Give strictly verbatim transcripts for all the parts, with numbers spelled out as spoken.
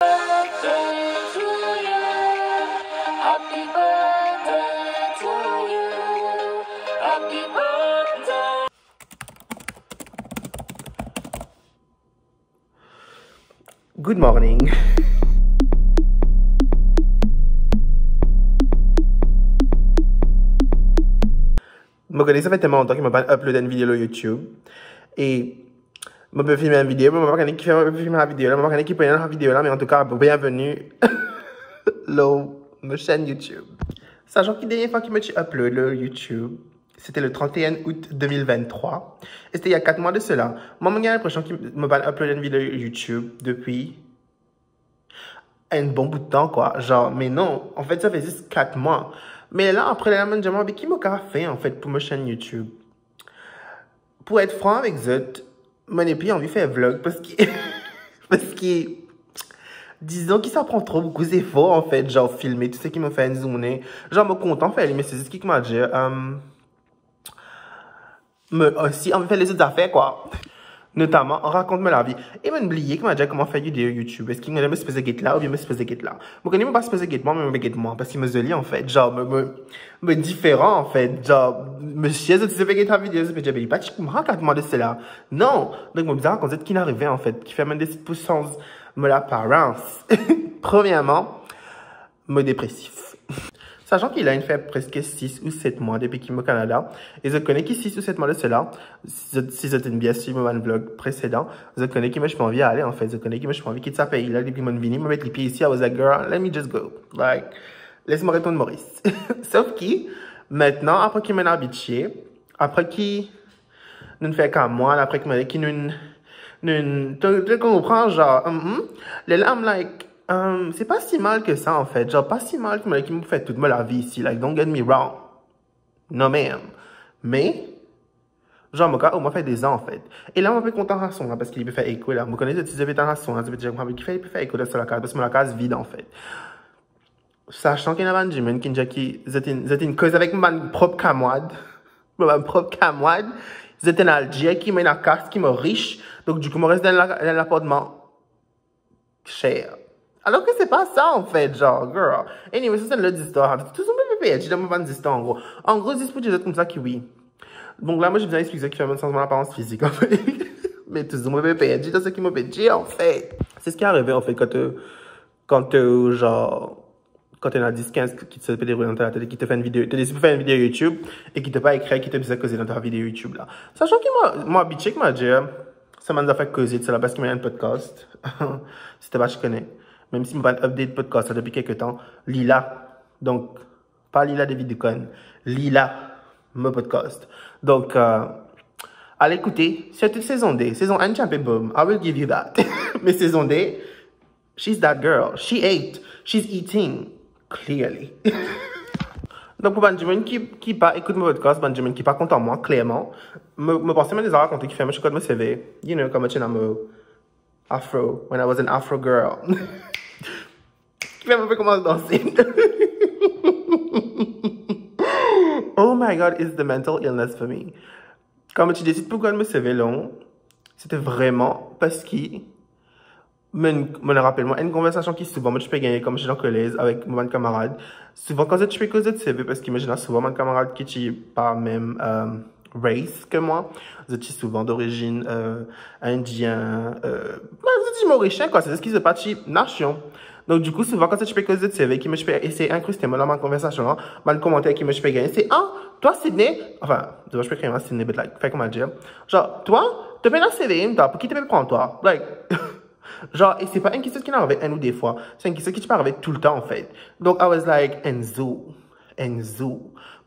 Birthday to you. Happy birthday to you. Happy birthday. Good morning. Mo kone sa fer telman lontan ki mo pa upload enn video lor YouTube. E mo pe film enn video, mo pa kone ki fer mo pe film enn video la, mo pa kone ki pou ena dan video la, me antouka, bienvenue lor mo chaîne YouTube. Sasan ki dernie fwa ki mo ti upload lor YouTube, c'était le trente et un août deux mille vingt-trois. E c'était il y a quatre mois de cela. Mwa, mo gagn linpresion ki mo pa upload enn video YouTube depi enn bon bout tan, kwa. Genre, me non, anfet, sa fer zis kat mwa. Me la, apre la, mo dir mwa, "Be ki mo kav fer, anfet, pou mo chaîne YouTube?" Pou et fran avek zot, mo nepli anvi fer vlog, parski, parski, dizon ki sa pran tro boukou zefor, anfet, genre, filme tou seki mo fer enn zourne. Genre, mo kontan fer li, me se zis ki, kouma dir, euh, mo osi anvi fer lezot zafer, kwa. Notaman, rakont mo lavi. E mo bliye ki mo dir kouma fer video YouTube. Eski mo sipoze get la oubien mo sipoze get la? Mo kone mo pa sipoze get mwa, me mo pe get mwa, parski mo zoli, anfet. Genre, mo, mo, mo diferan, anfet. Genre, misie, zot si zot pe get sa video, zot pe dir, "Be li pa ti kouma kat mwa de sela." Non. Donk, mo bizin rakont zot ki inn arive, anfet, ki fer mo desid pou sanz mo laparans. Premierman, mo depresif. Sasan ki la inn fer preske sis ou set mwa depi ki mo Kanada, e zot kone ki sis ou set mwa de sela, si zot, si zot inn bien swiv mo bann vlog presedan, zot kone ki mo ti pa anvi ale, anfet, zot kone ki mo ti pa anvi kit sa pei la, depi mo vini, mo met lipie isi, I was like, "Girl, let me just go. Like, les mwa retourn Moris." Sof ki, aster, apre ki mo inn abitie, apre ki nou fer kamwad, apre ki mo, ki nou, nou, to, to konpran, genre, mm, mm. Lerla, I'm like, um, se pa si mal ke sa, anfet. Genre, pa si mal ki mo, ki mo fer tout mo lavi isi. Like, don't get me wrong. Non, mem. Me, genre, mo kav omwin fer dezan, anfet. E la, mo pe kontan sa son la, parski li pe fer eko la. Mo kone zot, si zot pe tann sa son la, zot pe dir, "Kouma, be ki fer li pe fer eko dan sa lakaz?" Parski mo lakaz vid, anfet. Sasan ki ena bann dimoun ki dir ki zot inn, zot inn koz avek mo bann prop kamwad, mo bann prop kamwad, zot inn al dir ki mo ena kas, ki mo ris, donk dikou mo res dan la, dan lapartman ser. Alor ki se pa sa, anfet, genre, girl. Anyway, sa se enn lot zistwar. Touzour mo pe perdi dan mo bann zistwar, angro. Angro, zis pou dir zot koumsa ki wi. Donk la, mo, mo bizin explik zot ki fer mo sanz mo laparans fizik, anfet. Me touzour mo pe perdi dan seki mo pe dir, anfet. Se seki arive, anfet, kan, euh, kan, euh, genre, kan to ena dis, kinz ki ti pe deroule dan to latet, ki to fer enn video, to desid pou fer enn video YouTube, e ki to pa ekrir ki to bizin koze dan to video YouTube la. Sasan ki mwa, mo abitie ki mo dir sa bann zafer koze, sela, parski mo ena enn podcast. Si to pa ti kone, mem si mo pa update podcast la depi kelke tan, li la. Donk, pa li la, David Ducon, li la, mo podcast. Donk, euh, al ekoute, sirtou sezon de. Sezon enn ti inpe boom, I will give you that. Me sezon de, she's that girl. She ate. She's eating. Clearly. Donk, pou bann dimoun ki, ki pa ekout mo podcast, bann dimoun ki pa kontan mwa, klerman, mo, mo panse mo deza rakonte ki fer mo ti kot mo seve. You know, kan mo ti ena mo afro, when I was an afro girl. Ki fer mo pe koumans danse. Oh my God, it's the mental illness for me. Kan mo ti desid pou gard mo seve long, sete vreman parski mo, mo rapel mwa enn konversasion ki souvan mo ti pe gagne kan mo ti dan kolez avek mo bann kamarad. Souvan kan zot ti pe koz zot seve, parski mo ti ena souvan bann kamarad ki ti pa mem, euh, race ke mwa. Zot ti souvan dorizinn, euh, indien, euh, ba, zot ti morisien, kwa, se zis ki zot pa ti nasion. Donk, dikou, souvan, kan zot ti pe koz zot seve, ki mo ti pe esey inkriste mwa dan bann konversasion la, bann komanter ki mo ti pe gagne, se, "Ah, toi, Sydney?" Anfin, zot pa ti pe kriy mwa Sydney, but, like, fer kouma dir. Genre, "Toi, to pena seve, toi, pou ki to pe pran twa?" Like, genre, e se pa enn kiksoz ki inn arive enn ou de fwa, se enn kiksoz ki ti pe arive toultan, anfet. Donk, I was like, "Enn zour, enn zour,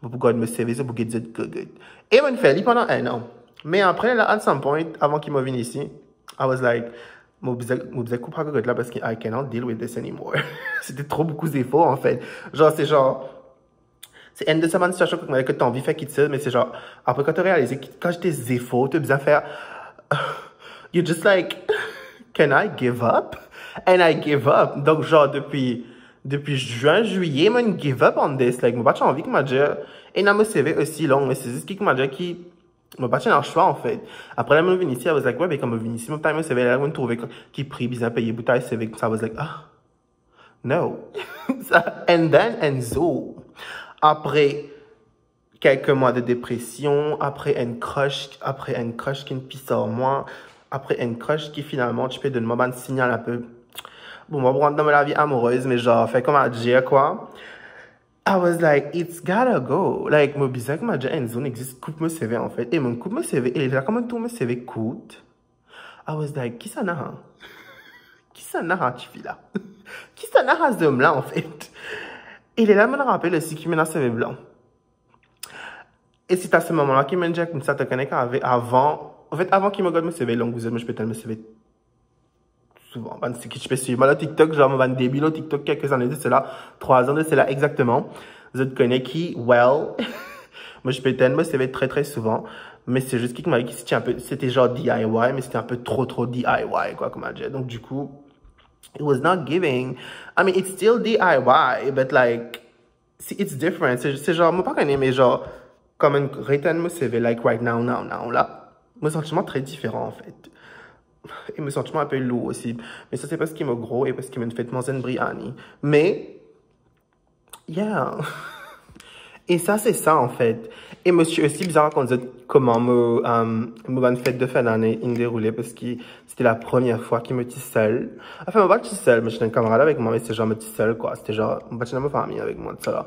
mo pou gard mo seve, mo pou get zot gogod." E mo fer li pandan enn an. Me apre la, at some point, avan ki mo vinn isi, I was like, "Mo bizin, mo bizin koup sa gogod la, parski I cannot deal with this anymore." Sete tro boukou zefor, anfet. Genre, se genre, se enn de sa bann sitiasion kot to anvi fer kiksoz, me se genre, apre kan to realize ki kantite zefor to bizin fer, you're just like, "Can I give up?" And I give up. Donk, genre, depi, depi zin, zilye, mo give up on this. Like, mo pa ti anvi, kouma dir, ena mo seve osi long, me se zis ki, kouma dir, ki Mo pa ti ena swa, anfet. Apre la, mo vinn isi, I was like, we, be kan mo vinn isi, mo tay mo seve, la, mo trouve ki pri bizin peye pou tay seve, koumsa, I was like, ah, no. Sa, and then, enn zour, apre kelke mwa de depresion, apre enn crush, apre enn crush ki finn pis ar mwa, apre enn crush ki finalman ti pe donn mwa bann signal inpe. Bon, mo pa pou rant dan mo lavi amourez, me zanr, fer kouma dir, kwa. I was like, it's gotta go. Like, mo bizin, kouma dir, enn zour, nek zis koup mo seve, anfet. E mo koup mo seve, e la, kouma mo trouv mo seve kourt, I was like, kisannla? Kisannla, tifi la? Kisannla, zom la, anfet? E lerla, mo rapel osi ki mo ena seve blan. E se a se moman la ki mo dir koumsa, to kone ki ave, avan, anfet, avan ki mo gard mo seve long, zot, mo ti pe tann mo seve souvan. Bann ki ti pe swiv mwa lor TikTok, zanr, mo bann debi lor TikTok, kelke zane de sela, trwa zan de sela exakteman, zot kone ki, well, mo ti pe tann mo seve tre, tre souvan, me se zis ki, kouma dir, ki ti inpe, sete zanr D I Y, me sete inpe tro, tro D I Y, kwa, kouma dir. Donk, dikou, it was not giving. I mean, it's still D I Y, but, like, si, it's different. Se, se zanr, mo pa kone, me zanr, kan mo retann mo seve, like, right now, now, now, la, mo santi mwa tre diferan, anfet. E mo santi mwa inpe lour osi. Me sa, se parski mo gro e parski mo finn fer manz enn briani. Me, yeah. E sa, se sa, anfet. E mo ti osi bizin rakont zot kouma mo, um, mo bann fet de fin dane inn deroule, parski sete la premie fwa ki mo ti sel. Anfin, mo pa ti sel, mo ti ena enn kamarad avek mwa, me se zanr mo ti sel, kwa. Sete zanr, mo pa ti ena mo fami avek mwa, tousala.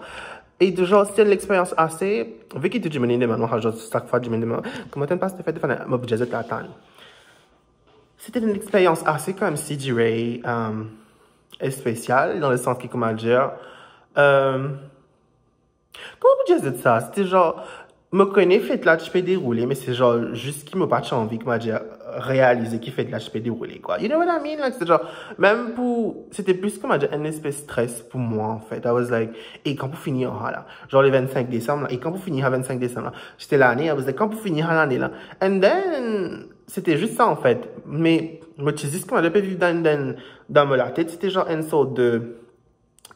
E zanr, sete enn lexperyans ase, vi ki tou dimoun inn demann mwa, zanr, sak fwa dimoun demann mwa, kouma to'nn pas to fet de fin dane, mo pou dir zot, atann. Sete enn lexperyans ase koumsi, dir, um, espesial, dan le sans ki, kouma dir, um, kouma pou dir zot sa? Sete zanr, mo kone fet la ti pe deroule, me se zanr zis ki mo pa ti anvi, kouma dir, realize ki fet la ti pe deroule, kwa. You know what I mean? Like, sete zanr, mem pou, sete plis, kouma dir, enn espes stres pou mwa, anfet. I was like, e kan pou fini, ah, la? Zanr, le vennsenk desam la, e kan pou fini, ah, vennsenk desam la? Sete lane, I was like, kan pou fini, ah, lane la? And then, sete zis sa, anfet. Me mo ti zis, kouma dir, pe viv dan, dan, dan mo latet, sete zanr enn sort de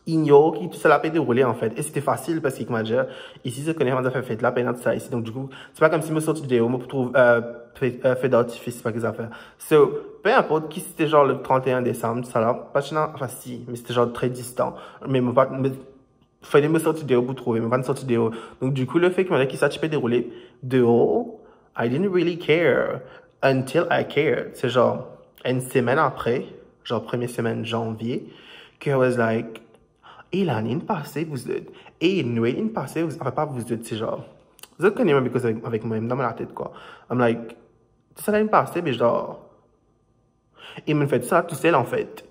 ignore ki tousala pe deroule, anfet. E sete fasil parski, kouma dir, isi, zot kone kouma zafer fet la, pena tousala isi. Donk, dikou, se pa koumsi mo sorti deor, mo pou trouv, euh, fe, euh, fe dartifis, pa ki zafer. So, pe inport ki sete zanr le trente et un desam, tousala, pa ti ena, anfin, si, me sete zanr tre distan. Me mo pa, me, fode mo sorti deor pou trouve, mo pa'nn sorti deor. Donk, dikou, lefe ki mo dir ki sa ti pe deroule deor, I didn't really care until I cared. Se zanr, enn semenn apre, zanr premie semenn zanvie, ki I was like, e lane inn pase, vous êtes, e Nwel inn pase, vous, anfin, pa vous êtes, se zanr, zot kone mwa, because avek, avek mwa mem dan mo latet, kwa. I'm like, tousala inn pase, me zanr, e mo fer sa tousel, anfet.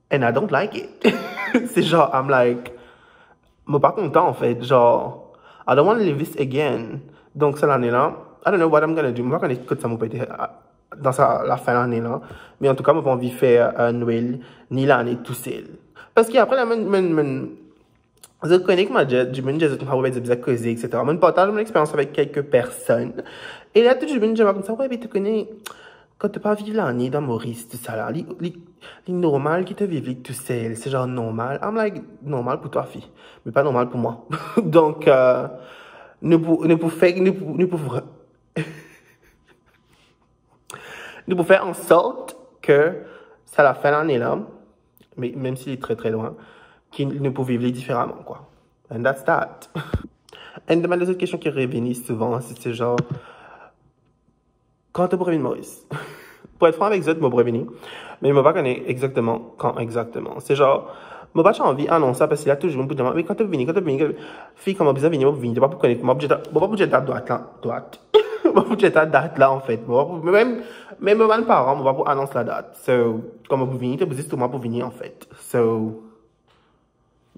And I don't like it. Se zanr, I'm like, mo pa kontan, anfet. Zanr, I don't want to live this again. Donk, sa lane la, I don't know what I'm gonna do. Mo pa kone kot sa mo pou ete, ah, dan sa, lafin lane la. Me antouka, mo pa anvi fer, euh, Nwel ni lane tousel. Parski apre la, mo, mo, mo, zot kone kouma dir, dimoun dir zot, ah, ou bizin koze, et cetera. Mo partaz mo lexperyans avek kelke personn. E la, tou dimoun dir mwa koumsa, we, be to kone, kan to pa viv lane dan Moris, tousala, li, li, li normal ki to viv li tousel, se zanr normal. I'm like, normal pou twa, fi, me pa normal pou mwa. Donk, euh, nou pou, nou pou fer, nou pou, nou pou vra-, nou pou fer ansort ki sa lafin lane la, me, mem si li tre, tre lwin, ki nou pou viv li diferaman, kwa. And that's that. Enn de bann lezot kestion ki revini souvan, se, se zanr, kan to pou revinn Moris? Pou et fran avek zot, mo pou revini, me mo pa kone exakteman kan exakteman. Se zanr, mo pa ti anvi anons sa, parski la tou dimoun pou dir mwa, me kan to pou vini, kan to pou vini, kan to pou vini? Fi, kan mo bizin vini, mo pou vini. To pa pou kone, mo pa pou dir dat, dat la, dat. Mo pa pou dir dat, dat la, anfet. Mo pa pou, mem, mem mo bann paran, mo pa pou anons ladat. So, kan mo pou vini, to pou zis trouv mwa pou vini, anfet. So,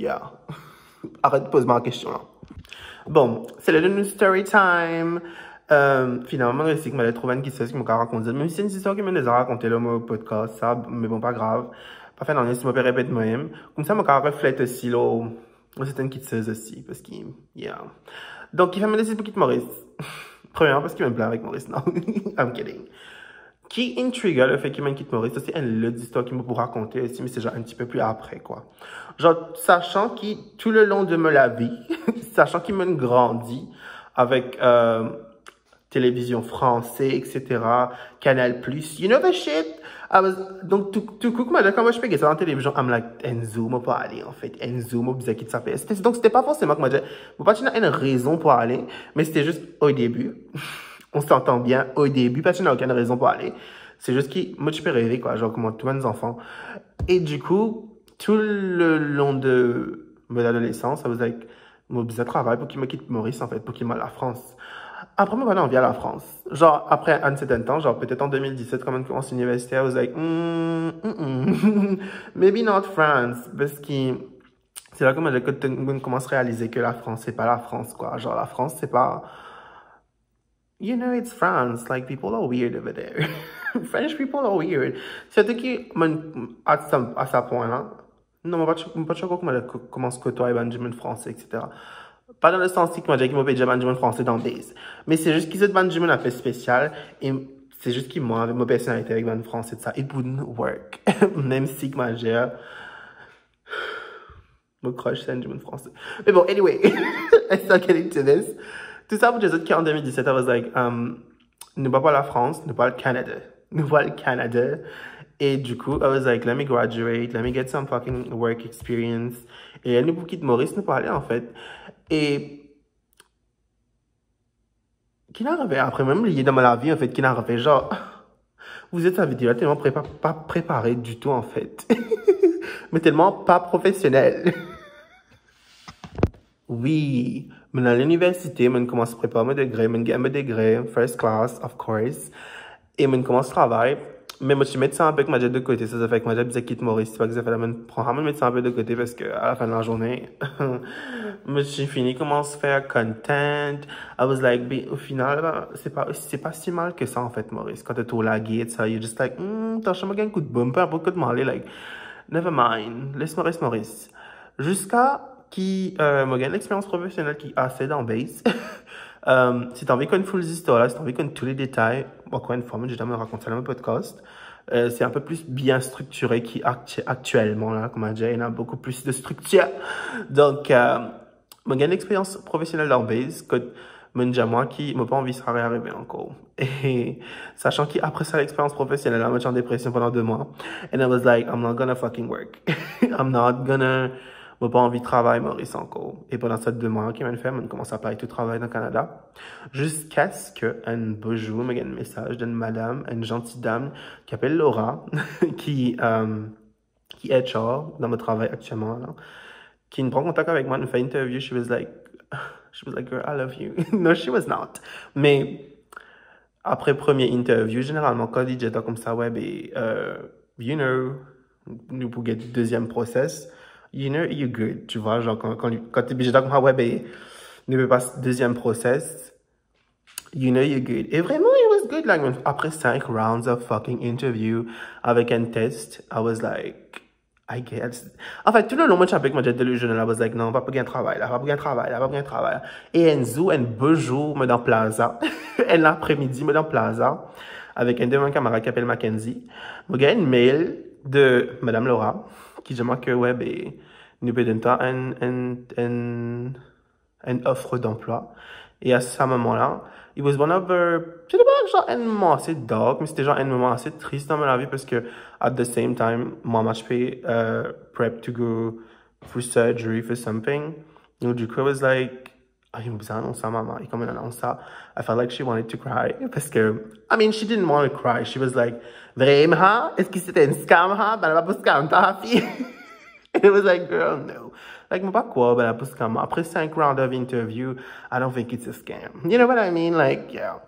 yeah. Aret poz mwa kestion la. Bon, se le nou story time. Euh, finalman, mo reysi ki mo ale trouv enn kiksoz ki mo kav rakont zot. Mem si se enn zistwar ki mo deza rakonte lor mo podcast, sa, me bon, pa grav. Pa fer nanye si mo pe repet mwa mem. Koumsa, mo kav reflet osi lor, lor sertenn kiksoz osi, parski, yeah. Donk, kifer mo desid pou kit Moris? Premierman, parski mo plin avek Moris, non? I'm kidding. Ki inn trigger lefe ki mo kit Moris, sa se enn lot zistwar ki mo pou rakonte osi, me se zanr enn tipe pli apre, kwa. Zanr, sasan ki tou le lon de mo lavi, sasan ki mo grandi avek, euh, televizion franse, et cetera, Canal Plus, you know the shit. I was, donk, tou, tou kou, kouma dir, kan mo ti pe get sa dan televizion, I'm like, enn zour mo pou ale, anfet, enn zour mo bizin kit sa pe. Sete, donk, sete pa forseman, kouma dir, mo pa ti ena enn rezon pou ale, me sete zis o debi, on s'entend bien, o debi, pa ti ena okenn rezon pou ale. Se zis ki, mo ti pe reve, kwa, zanr, kouma tou bann zanfan. E dikou, tou le lon de mon adolesans, I was like, mo bizin travay pou ki mo kit Moris, anfet, pou ki mo al Lafrans. Apre, mo pa anvi al Lafrans. Zanr, apre enn serten tan, zanr, petet an de mil diset, kan mo'nn koumans liniversite, I was like, "Mm, mm, mm. Maybe not France," parski se la kouma dir ke mo'nn koumans realize ke Lafrans, se pa Lafrans, kwa. Zanr, Lafrans, se pa, you know, it's France. Like, people are weird over there. French people are weird. Sirtou ki, mo'nn, a sa, a sa pwin la, non, mo pa ti, mo pa ti ankor kouma dir, ko-, koumans kotway bann dimoun franse, et cetera. Pa dan le sans ki, kouma dir, ki mo pe dir bann dimoun franse dan base. Me se zis ki zot bann dimoun inpe spesial, e se zis ki mwa, avek mo personalite, avek bann franse, sa, it wouldn't work. Mem si, kouma dir, mo crush se enn dimoun franse. Me bon, anyway, let's not get into this. Tou sa pou dir zot ki an de mil diset, I was like, um, nou pa pou al Lafrans, nou pou al Canada. Nou pou al Canada. E dikou, I was like, let me graduate, let me get some fucking work experience. E nou pou kit Moris, nou pou ale, anfet. E ki'nn arive apre, mem li dan mo lavi, anfet, ki'nn arive, zanr, vous êtes sa video la telman prepa-, pa prepare ditou, anfet. Me telman pa profesionel. Wi, mo'nn al liniversite, mo'nn koumans prepar mo degre, mo'nn gagn mo degre, first class, of course. E mo'nn koumans travay, me mo ti met sa inpe, kouma dir, de kote, sa zafer, kouma dir, bizin kit Moris, pa ki zafer la, mo'nn pran, mo'nn met sa inpe de kote, parski a la fin de la zourne, mo ti fini koumans fer content. I was like, be, o final, ba, se pa, se pa si mal ke sa, anfet, Moris. Kan to tourn lagete, sa, you just like, hmm, tansion mo gagn kout bom, pe inport kot mo ale, like, never mind, les mo res Moris. Ziska ki, euh, mo gagn lexperyans profesionel ki ase dan base. Euh, si to anvi konn full zistwar la, si to anvi konn tou le detay, ankor enn fwa, mo dir, mo rakont sa dan mo podcast. Euh, se inpe pli bien striktire ki akti-, aktielman la, kouma dir, ena boukou plis de striktir. Donk, euh, mo gagn lexperyans profesionel dan base, kot mo'nn dir mwa ki mo pa anvi sa rearive ankor. E sasan ki apre sa lexperyans profesionel la, mo ti an depresion pandan de mwa. And I was like, I'm not gonna fucking work. I'm not gonna, mo pa anvi travay Moris ankor. E pandan sa de mwa ki mo'nn fer, mo'nn koumans aplay tou travay dan Kanada. Ziskaske enn bo zour, mo gagn enn mesaz d'enn madam, enn zanti dam, ki apel Laura, ki, euh, ki H R dan mo travay aktielman la, ki'nn pran kontak avek mwa, nou fer interview, she was like, she was like, "Girl, I love you." No, she was not. Me apre premie interview, zeneralman, kan li dir twa koumsa, "Wi, be, euh, you know, nou pou get deziem proses," you know, you good, tu vois, zanr, kan, kan li, kan li dir twa koumsa, "Wi, be, nou pe pas deziem proses," you know you're good. E vreman, it was good. Like, apre cinq rounds of fucking interview avek enn test, I was like, I guess. Anfet, tou le lon, mo ti inpe, kouma dir, delusional. I was like, non, pa pou gagn travay la, pa pou gagn travay la, pa pou gagn travay la. E enn zour, enn bo zour, mo dan Plaza. Enn lapremidi, mo dan Plaza avek enn de mo kamarad ki apel Mackenzie. Mo gagn enn mail de madam Laura ki dir mwa ke, "Wi, be, nou pe donn twa enn, enn, enn enn ofre danplwa." E a sa moman la, it was one of the, se te pa zanr enn moman ase dark, me se te zanr enn moman ase tris dan mo lavi, parski at the same time, mwa, mo ti pe, euh, prep to go for surgery for something. Donc, du coup, I was like, "Ah, mo bizin anons sa mama." E kan mo'nn anons sa, I felt like she wanted to cry, parski, I mean, she didn't want to cry. She was like, "Vremem, ha? Eski se enn scam, ha? Bann la pa pou scam twa, fi?" And it was like, "Girl, no." Like, mo pa krwar bann la pou scam. Apre cinq rounds of interview, I don't think it's a scam. You know what I mean? Like, yeah.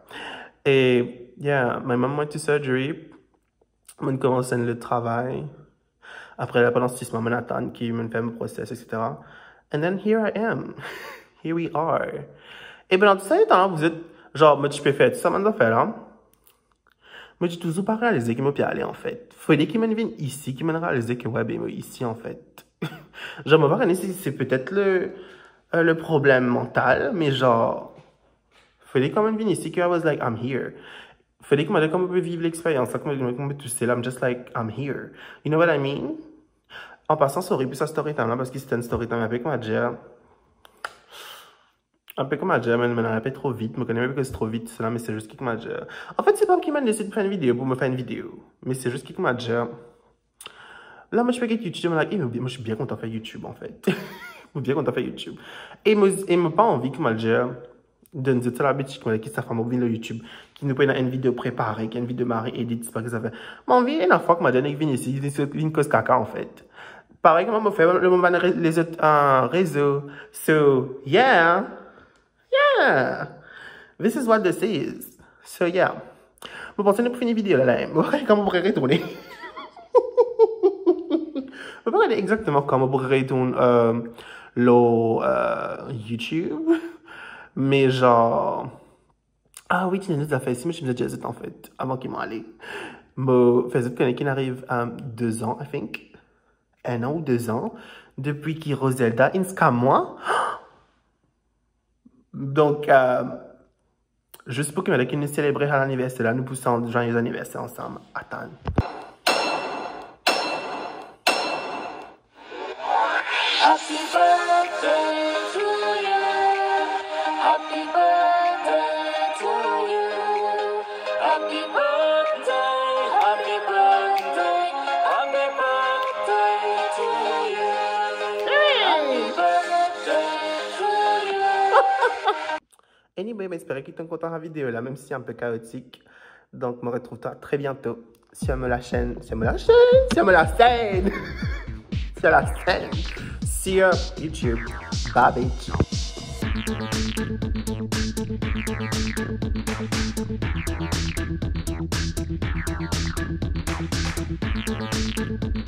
E, yeah, my mom went to surgery. Mo'nn koumans enn lot travay. Apre la, pandan sis mwa, mo'nn atann ki mo'nn fer mo proses, et cetera. And then here I am. Here we are. E pandan tou sa letan la, vous êtes, zanr, mo ti pe fer tou sa bann zafer la. Mo ti touzour pa realize ki mo pe ale, anfet. Fode ki mo'nn vinn isi, ki mo'nn realize ki, wi, be, mo isi, anfet. Zanr, mo pa kone si se petet le, euh, le problem mantal, me zanr, fode kan mo'nn vinn isi ki I was like, "I'm here." Fode ki mo, kan mo pe viv lexperyans la, kan mo, kan mo pe tousel, I'm just like, "I'm here." You know what I mean? An pasan, sorry pou sa story time la, parski se enn story time inpe, kouma dir, Inpe kouma dir, mo, mo ale inpe tro vit, mo kone mo koz tro vit, sa la, me se zis ki kouma dir. Anfet, se pa ki mo'nn deside fer enn video pou mo fer enn video, me se zis ki kouma dir. La, mo ti pe get YouTube, mo like, e, mo, mo ti bien kontan fer YouTube, anfet. Mo bien kontan fer YouTube. E mo, e mo pa anvi, kouma dir, donn zot sa labitid, kouma ki sa fer mo vinn lor YouTube, ki nou pena enn video prepare, ki enn video mari edit, pa ki sa fer. Mo anvi, ena fwa, kouma dir, nek vinn isi, vinn, vinn koz kaka, anfet. Parey kouma mo fer lor mo bann re-, lezot, euh, rezo. So, yeah. Yeah. This is what this is. So, yeah. Mo panse nou pou fini video la, la. Mo pa kone kouma mo pou retourne. Mo pa kone exakteman kouma mo pou retourne, euh, lor, euh, YouTube. Me, genre, ah wi, ti ena enn lot zafer si mo ti bizin dir zot, anfet, avan ki mo ale. Mo fer zot kone ki inn ariv, euh, deux ans, I think. Un an ou deux ans, depi ki Roselda inn scam mwa. Donk, euh, zis pou ki, ki nou selebre sa laniverser la, nou pou sant joyeux anniversaire ansam. Atann. Happy birthday to you. Happy birthday to you. Happy birthday, happy birthday, happy birthday to you. Happy birthday to you. Anyway, mo espere ki to'nn kontan sa video la, mem si inpe kaotik. Donk, mo retrouv twa tre biento sur mo lachenn, sur mo lachenn, sur mo lachenn, sur lachenn, sur YouTube. Bye, bitch.